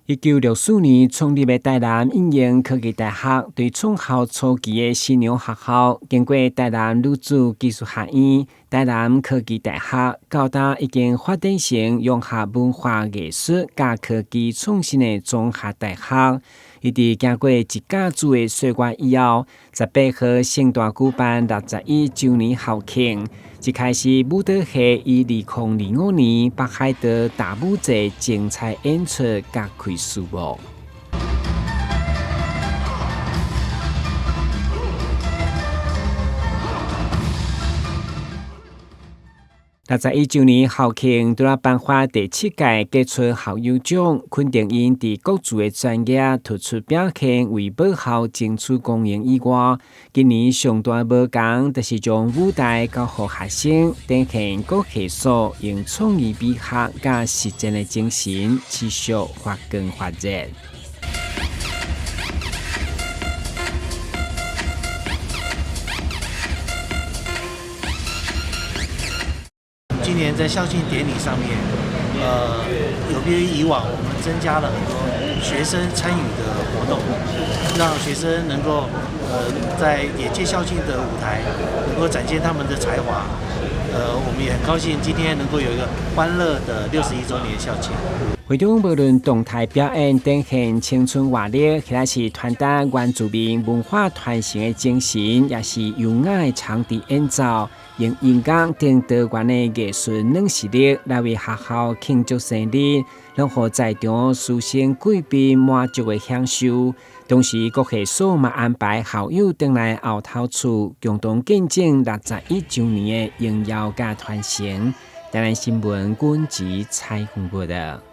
1964年創立的台南應用科技大學，對創校初期的新娘學校，經過台南女子技術學院、台南科技大學，到今已經發展成融合文化藝術佮科技創新的綜合大學。伊佇經過一甲子的歲月以後，18號盛大舉辦61週年校慶。一開始舞蹈系以2025年北海道大舞祭精彩演出揭開序幕。61週年校慶，除了頒發第七屆傑出校友獎，肯定𪜶佇各自的專業突出表現，為母校爭取光榮以外，今年上大無仝，就是將舞台交予學生，展現各系所用創意美學佮實踐的精神，持續發光發熱。今年在校慶典禮上面，有別於以往，我們增加了很多學生參與的活動，讓學生能夠，在也借校慶的舞台，能夠展現他們的才華。我們也很高興今天能夠有一個歡樂的61週年校慶。會中無論動態表演展現青春活力，或者是傳達原住民文化傳承的精神，也是優雅的長笛演奏，用音樂等多元的藝術軟實力來為學校慶祝生日，攏予在場師生貴賓滿足的享受。同時，各系所嘛安排校友轉來後頭厝，共同見證61週年的榮耀佮傳承。台南新聞阮子採訪報導。